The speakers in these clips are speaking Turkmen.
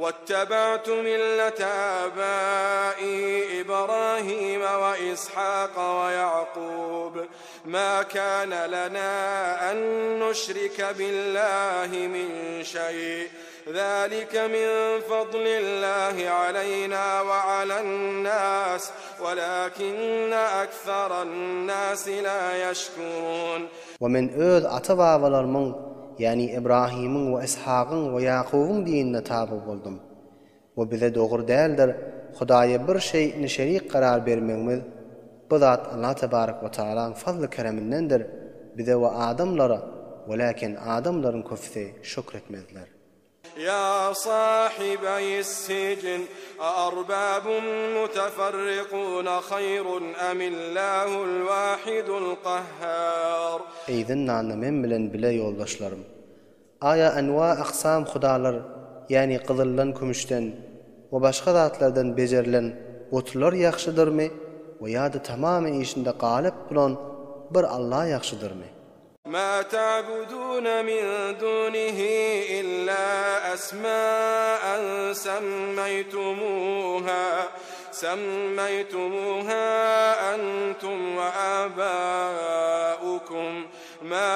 واتبعت ملة آبائي إبراهيم وإسحاق ويعقوب ما كان لنا أن نشرك بالله من شيء ذلك من فضل الله علينا وعلى الناس ولكن أكثر الناس لا يشكرون We men öz ata-babalarymyň, ýagny Ybrahymyň we Yshagyň we Ýakubyň dinine tabyg boldum. We bize dogry däldir Hudaýa bir şeýni şerik karar bermegimiz, bu zat Allah tebarek we taalaň fazly-keremindendir bize we adamlara, welakin adamlaryň köpüsi şükr etmezler. يا صاحبي السجن أأرباب متفرقون خير أم الله الواحد القهار Eý zyndanda men bilen bile ýoldaşlarym! Aýa enwa-aksam hudalar, ýagny gyzyldan, kümüşden we başga zatlardan bejerilen butlar ýagşydyrmy we ýa-da tamamy işinde galyp bolan bir Allah ýagşydyrmy? ما تعبدون من دونه إلا أسماء سميتموها سميتموها أنتم وآباؤكم ما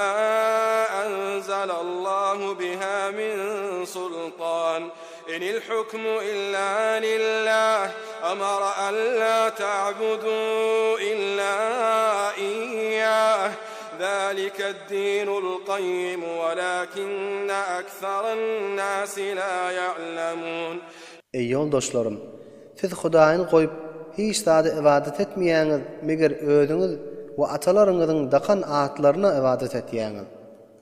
أنزل الله بها من سلطان إن الحكم إلا لله أمر ألا تعبدوا إلا إياه ذلك الدين القيم ولكن أكثر الناس لا يعلمون Eý ýoldaşlarym! Siz Hudaýyny goýup, hiç zada ybadat etmeýäňiz, meger özüňiz we atalaryňyzyň dakan atlaryna ybadat etýäňiz.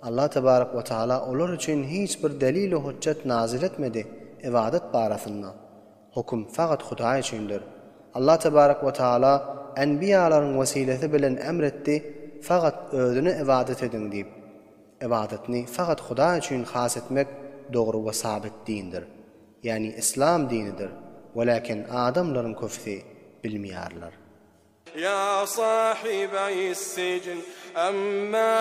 Allah tebarek we taala olar üçin hiç bir delil-u hüjjet nazil etmedi ybadat barasynda. Höküm fakat Hudaý üçindir. Allah tebarek we taala enbiýalaryň wesilesi bilen emr etdi, fakat özüne ybadat ediň diýip. Ybadatny fakat Hudaý üçin has etmek dogry we sabyt dindir. Ýagny yslam dinidir. Welakin adamlaryň köpüsi bilmeýärler. يا صاحبي السجن أما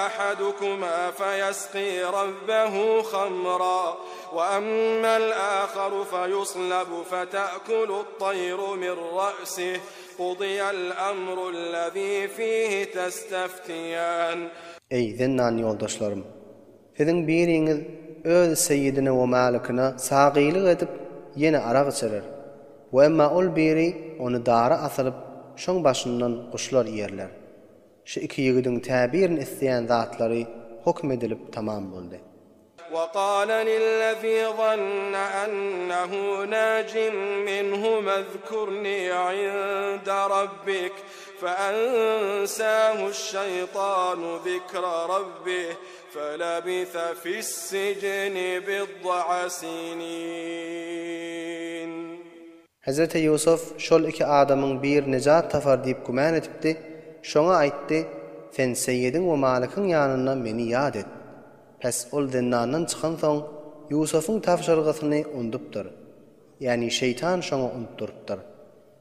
أحدكما فيسقي ربه خمرا وأما الآخر فيصلب فتأكل الطير من رأسه قضي الأمر الذي فيه تستفتيان Eý, zennan ýoldaşlarym! Siziň biriňiz öz seýidine we mälikine sagylyk edip, ýene arak içirer. We emma ol biri ony dara asylyp, şoň başyndan guşlar iýerler. Şu iki ýigidiň täbirini isleýän zatlary höküm edilip tamam boldy. وقال للذي ظن أنه ناج منهما اذكرني عند ربك فأنساه الشيطان ذكر ربه فلبث في السجن بضع سنين Hezreti Ýusuf şol iki adamyň biri nejat tapar diýip gümän edipdi, şoňa aýtdy, Sen Seýidiň we Malikiň ýanynda meni ýat et. Pes ol zyndandan çykansoň, Ýusubyň tabşyrgysyny undypdyr. Ýagny şeýtan şoňa unutdyrypdyr.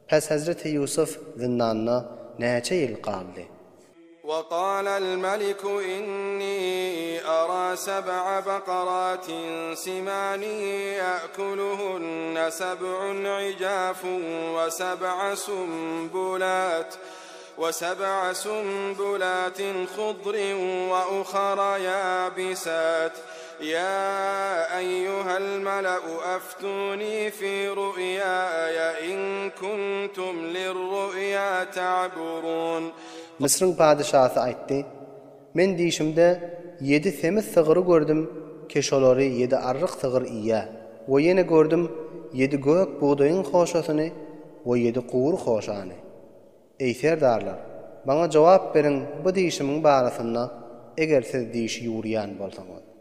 Pes Hezreti Ýusuf zyndanda näçe ýyl galdy? وقال الملك إني أرى سبع بقرات سمان يأكلهن سبع عجاف وسبع سنبلات وسبع سنبلات خضر وأخر يابسات يا أيها الملأ أفتوني في رؤياي إن كنتم للرؤيا تعبرون Müsrüň padyşasy aýtdy, Men düýşümde ýedi semiz sygry gördüm ki şolary ýedi arryk sygyr iýýär. We ýene gördüm ýedi gök bugdaýyň hoşasyny we ýedi gury hoşany. Eý serdarlar, maňa jogap beriň bu düýşümiň barasynda, eger siz düýşi ýuwurýan bolsaňyz.